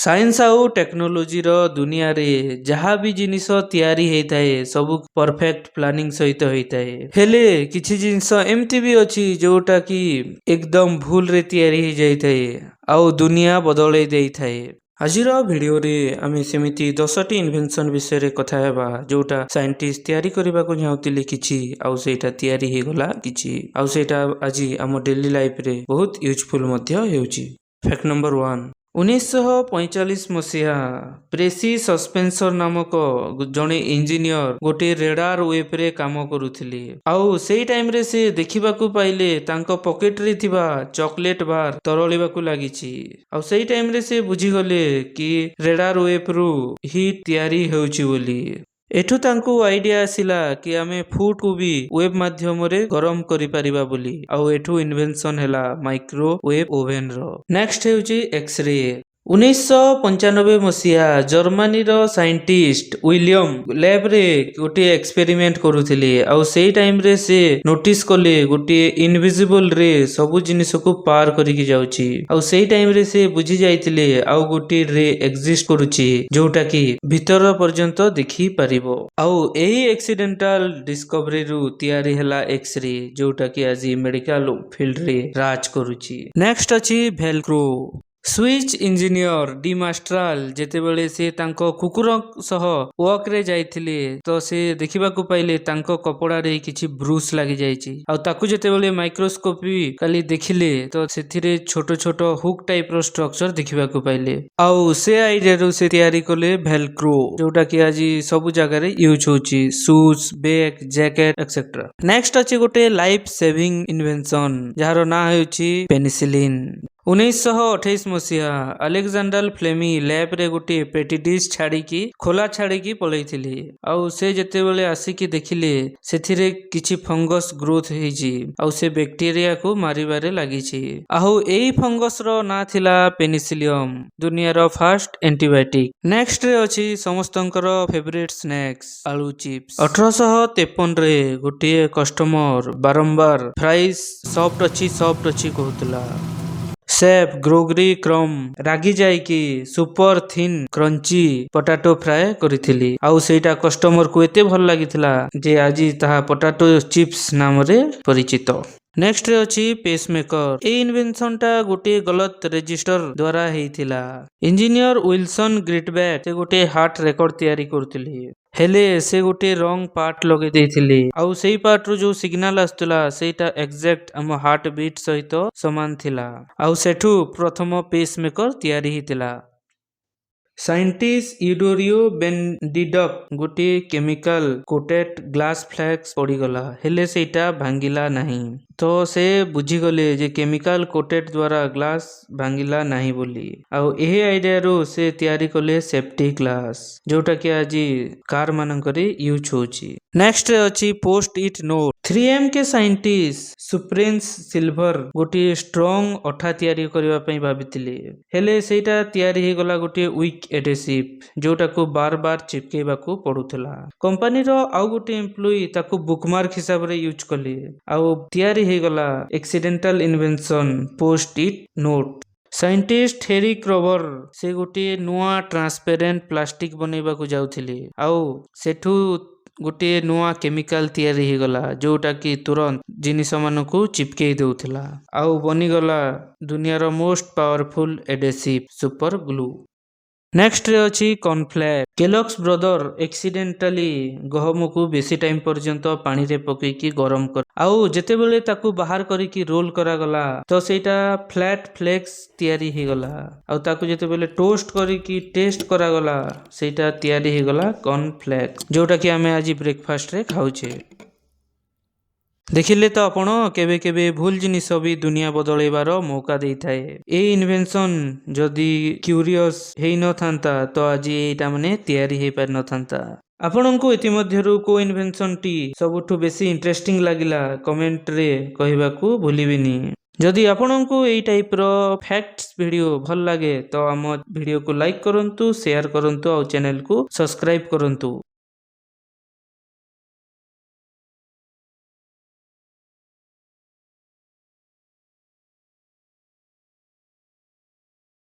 Science ଆଉ ଟେକ୍ନୋଲୋଜିର ଦୁନିଆରେ ଯାହା ବି ଜିନିଷ ତିଆରି ହେଇଥାଏ, ସବୁ ପରଫେକ୍ଟ ପ୍ଲାନିଂ ସହିତ ହେଇଥାଏ। ହେଲେ କିଛି ଜିନିଷ ଏମିତି ବି ଅଛି, ଯୋଉଟା କି ଏକଦମ ଭୁଲରେ ତିଆରି ହେଇଯାଇଥାଏ ଆଉ ଦୁନିଆ ବଦଳେଇ ଦେଇଥାଏ। ଆଜିର ଭିଡ଼ିଓରେ ଆମେ ସେମିତି 10ଟି ଇନଭେନସନ ବିଷୟରେ କଥା ହେବା, ଯୋଉଟା ସାଇଣ୍ଟିଷ୍ଟ ତିଆରି କରିବାକୁ ଚାହୁଁଥିଲେ କିଛି ଆଉ ସେଇଟା ତିଆରି ହେଇଗଲା କିଛି, ଆଉ ସେଇଟା ଆଜି ଆମ ଡେଲି ଲାଇଫରେ ବହୁତ ୟୁଜଫୁଲ ମଧ୍ୟ ହେଉଛି। Fact number 1। 1945 ମସିହା, ପ୍ରେସି ସ୍ପେନ୍ସର ନାମକ ଜଣେ ଇଞ୍ଜିନିୟର ଗୋଟିଏ ରେଡାର ୱେଭରେ କାମ କରୁଥିଲେ। ଆଉ ସେଇ ଟାଇମରେ ସେ ଦେଖିବାକୁ ପାଇଲେ, ତାଙ୍କ ପକେଟରେ ଥିବା ଚକୋଲେଟ ବାର ତରଳିବାକୁ ଲାଗିଛି। ଆଉ ସେଇ ଟାଇମରେ ସେ ବୁଝିଗଲେ କି ରେଡାର ୱେଭରୁ ହିଟ୍ ତିଆରି ହେଉଛି ବୋଲି। ଏଠୁ ତାଙ୍କୁ ଆଇଡିଆ ଆସିଲା କି ଆମେ ଫୁଡକୁ ବି ୱେଭ୍ ମାଧ୍ୟମରେ ଗରମ କରିପାରିବା ବୋଲି। ଆଉ ଏଠୁ ଇନଭେନସନ ହେଲା ମାଇକ୍ରୋୱେଭ୍ ଓଭେନର। ନେକ୍ସଟ ହେଉଛି ଏକ୍ସରେ। 1995 ମସିହା, ଜର୍ମାନୀର ସାଇଣ୍ଟିଷ୍ଟ ୱିଲିୟମ ଲ୍ୟାବରେ ଗୋଟିଏ ଏକ୍ସପେରିମେଣ୍ଟ କରୁଥିଲେ। ଆଉ ସେଇ ଟାଇମରେ ସେ ନୋଟିସ କଲେ, ଗୋଟିଏ ଇନଭିଜିବଲ ରେ ସବୁ ଜିନିଷକୁ ପାର କରିକି ଯାଉଛି। ଆଉ ସେଇ ଟାଇମରେ ସେ ବୁଝି ଯାଇଥିଲେ, ଆଉ ଗୋଟିଏ ରେ ଏକ୍ଜିଷ୍ଟ କରୁଛି, ଯୋଉଟା କି ଭିତର ପର୍ଯ୍ୟନ୍ତ ଦେଖି ପାରିବ। ଆଉ ଏହି ଏକ୍ସିଡେଣ୍ଟାଲ ଡିସ୍କଭରିରୁ ତିଆରି ହେଲା ଏକ୍ସରେ, ଯୋଉଟା କି ଆଜି ମେଡିକାଲ ଫିଲ୍ଡରେ ରାଜ କରୁଛି। ନେକ୍ସଟ ଅଛି ଭେଲକ୍ରୋ। ସୁଇସ୍ ଇଞ୍ଜିନିୟର ଡି ମାଷ୍ଟ୍ରାଲ ଯେତେବେଳେ ସେ ତାଙ୍କ କୁକୁର ସହ ୱାକରେ ଯାଇଥିଲେ, ତ ସେ ଦେଖିବାକୁ ପାଇଲେ ତାଙ୍କ କପଡ଼ାରେ କିଛି ବ୍ରୁସ୍ ଲାଗିଯାଇଛି। ଆଉ ତାକୁ ଯେତେବେଳେ ମାଇକ୍ରୋସ୍କୋପିକାଲି ଦେଖିଲେ, ତ ସେଥିରେ ଛୋଟ ଛୋଟ ହୁକ୍ ଟାଇପର ଷ୍ଟ୍ରକ୍ଚର ଦେଖିବାକୁ ପାଇଲେ। ଆଉ ସେ ଆଇଡିଆରୁ ସେ ତିଆରି କଲେ ଭେଲକ୍ରୋ, ଯୋଉଟା କି ଆଜି ସବୁ ଜାଗାରେ ୟୁଜ୍ ହଉଛି, shoes, bag, jacket, etcetera. Next ଅଛି ଗୋଟେ ଲାଇଫ ସେଭିଂ ଇନଭେନସନ, ଯାହାର ନାଁ ହେଉଛି ପେନିସିଲିନ। 1928 ମସିହା, ଆଲେକ୍ଜାଣ୍ଡାର ଫ୍ଲେମିଂ ଲ୍ୟାବରେ ଗୋଟିଏ ପେଟ୍ରି ଡିସ୍ ଛାଡିକି, ଖୋଲା ଛାଡିକି ପଳେଇଥିଲେ। ଆଉ ସେ ଯେତେବେଳେ ଆସିକି ଦେଖିଲେ, ସେଥିରେ କିଛି ଫଙ୍ଗସ ଗ୍ରୋଥ ହେଇଛି ଆଉ ସେ ବ୍ୟାକ୍ଟେରିଆକୁ ମାରିବାରେ ଲାଗିଛି। ଆଉ ଏଇ ଫଙ୍ଗସର ନାଁ ଥିଲା ପେନିସିଲିୟମ, ଦୁନିଆର ଫାଷ୍ଟ ଆଣ୍ଟିବାୟୋଟିକ। ନେକ୍ସଟରେ ଅଛି ସମସ୍ତଙ୍କର ଫେଭରେଟ ସ୍ନାକ୍ସ, ଆଳୁ ଚିପ୍ସ। 1853ରେ ଗୋଟିଏ କଷ୍ଟମର ବାରମ୍ବାର ଫ୍ରାଇସ୍ ସଫ୍ଟ ଅଛି, ସଫ୍ଟ ଅଛି କହୁଥିଲା। ସେଫ୍ ଗ୍ରୋଗରି କ୍ରମ୍ ରାଗି ଯାଇକି super thin crunchy potato fry କରିଥିଲେ। ଆଉ ସେଇଟା କଷ୍ଟମରକୁ ଏତେ ଭଲ ଲାଗିଥିଲା ଯେ ଆଜି ତାହା ପଟାଟୋ ଚିପ୍ସ ନାମରେ ପରିଚିତ। ନେକ୍ସଟରେ ଅଛି ପେସମେକର। ଏଇ ଇନଭେନସନଟା ଗୋଟିଏ ଗଲତ ରେଜିଷ୍ଟର ଦ୍ୱାରା ହେଇଥିଲା। ଇଞ୍ଜିନିୟର ୱିଲସନ ଗ୍ରିଟବ୍ୟାକ୍, ସେ ଗୋଟିଏ ହାର୍ଟ ରେକର୍ଡ ତିଆରି କରୁଥିଲେ। ହେଲେ ସେ ଗୋଟିଏ ରଙ୍ଗ ପାର୍ଟ ଲଗେଇ ଦେଇଥିଲେ। ଆଉ ସେଇ ପାର୍ଟରୁ ଯୋଉ ସିଗ୍ନାଲ ଆସୁଥିଲା, ସେଇଟା ଏକ୍ଜାକ୍ଟ ଆମ ହାର୍ଟ ବିଟ୍ ସହିତ ସମାନ ଥିଲା। ଆଉ ସେଠୁ ପ୍ରଥମ ପେସମେକର ତିଆରି ହେଇଥିଲା। ସାଇଣ୍ଟିଷ୍ଟ ୟୁଡୋରିଓ ବେନଡିଡକ୍ ଗୋଟିଏ କେମିକାଲ କୋଟେଡ ଗ୍ଲାସ ଫ୍ଲାସ୍କ ପଡ଼ିଗଲା, ହେଲେ ସେଇଟା ଭାଙ୍ଗିଲା ନାହିଁ। ତ ସେ ବୁଝିଗଲେ ଯେ କେମିକାଲ କୋଟେଡ ଦ୍ୱାରା ଗ୍ଲାସ ଭାଙ୍ଗିଲା ନାହିଁ ବୋଲି। ଆଉ ଏହି ଆଇଡିଆରୁ ସେ ତିଆରି କଲେ ସେଫ୍ଟି ଗ୍ଲାସ, ଯୋଉଟା କି ଆଜି କାର ମାନଙ୍କରେ ୟୁଜ୍ ହଉଛି। ନେକ୍ସଟ ଅଛି ପୋଷ୍ଟ ଇଟ୍ ନୋଟ। 3M କେ ସାଇଣ୍ଟିଷ୍ଟ ସୁପ୍ରେନ୍ସ ସିଲଭର ଗୋଟିଏ ଷ୍ଟ୍ରଙ୍ଗ ଅଠା ତିଆରି କରିବା ପାଇଁ ଭାବିଥିଲେ। ହେଲେ ସେଇଟା ତିଆରି ହେଇଗଲା ଗୋଟିଏ ୱିକ୍ ଏଡେସିଭ, ଯୋଉଟାକୁ ବାର ବାର ଚିପକେଇବାକୁ ପଡୁଥିଲା। କମ୍ପାନୀର ଆଉ ଗୋଟିଏ ଏମ୍ପ୍ଲୟି ତାକୁ ବୁକମାର୍କ ହିସାବରେ ୟୁଜ୍ କଲେ। ଆଉ ତିଆରି ହେଇଗଲା accidental invention, post it note. Scientist ହେରି କ୍ରୋଭର, ସେ ଗୋଟିଏ ନୂଆ ଟ୍ରାନ୍ସପେରେଣ୍ଟ ପ୍ଲାଷ୍ଟିକ ବନେଇବାକୁ ଯାଉଥିଲେ। ଆଉ ସେଠୁ ଗୋଟିଏ ନୂଆ କେମିକାଲ ତିଆରି ହେଇଗଲା, ଯୋଉଟା କି ତୁରନ୍ତ ଜିନିଷ ମାନଙ୍କୁ ଚିପକେଇ ଦଉଥିଲା। ଆଉ ବନିଗଲା ଦୁନିଆର ମୋଷ୍ଟ ପାୱାରଫୁଲ ଏଡେସିଭ, ସୁପର ଗ୍ଲୁ। ନେକ୍ସଟରେ ଅଛି କର୍ନଫ୍ଲେକ୍। କେଲକ୍ସ ବ୍ରଦର ଏକ୍ସିଡେଣ୍ଟାଲି ଗହମକୁ ବେଶୀ ଟାଇମ ପର୍ଯ୍ୟନ୍ତ ପାଣିରେ ପକେଇକି ଗରମ କର, ଆଉ ଯେତେବେଳେ ତାକୁ ବାହାର କରିକି ରୋଲ କରାଗଲା, ତ ସେଇଟା ଫ୍ଲାଟ ଫ୍ଲେକ୍ସ ତିଆରି ହେଇଗଲା। ଆଉ ତାକୁ ଯେତେବେଳେ ଟୋଷ୍ଟ କରିକି ଟେଷ୍ଟ କରାଗଲା, ସେଇଟା ତିଆରି ହେଇଗଲା କର୍ନଫ୍ଲେକ୍ସ, ଯୋଉଟା କି ଆମେ ଆଜି ବ୍ରେକଫାଷ୍ଟରେ ଖାଉଛେ। ଦେଖିଲେ ତ ଆପଣ, କେବେ କେବେ ଭୁଲ ଜିନିଷ ବି ଦୁନିଆ ବଦଳେଇବାର ମୌକା ଦେଇଥାଏ। ଏଇ ଇନଭେନସନ ଯଦି କ୍ୟୁରିୟସ ହେଇନଥାନ୍ତା, ତ ଆଜି ଏଇଟା ମାନେ ତିଆରି ହେଇପାରିନଥାନ୍ତା। ଆପଣଙ୍କୁ ଏଥିମଧ୍ୟରୁ କୋଉ ଇନଭେନସନଟି ସବୁଠୁ ବେଶୀ ଇଣ୍ଟରେଷ୍ଟିଂ ଲାଗିଲା, କମେଣ୍ଟରେ କହିବାକୁ ଭୁଲିବେନି। ଯଦି ଆପଣଙ୍କୁ ଏଇ ଟାଇପର ଫ୍ୟାକ୍ଟସ ଭିଡ଼ିଓ ଭଲ ଲାଗେ, ତ ଆମ ଭିଡ଼ିଓକୁ ଲାଇକ୍ କରନ୍ତୁ, ସେୟାର କରନ୍ତୁ ଆଉ ଚ୍ୟାନେଲକୁ ସବସ୍କ୍ରାଇବ କରନ୍ତୁ।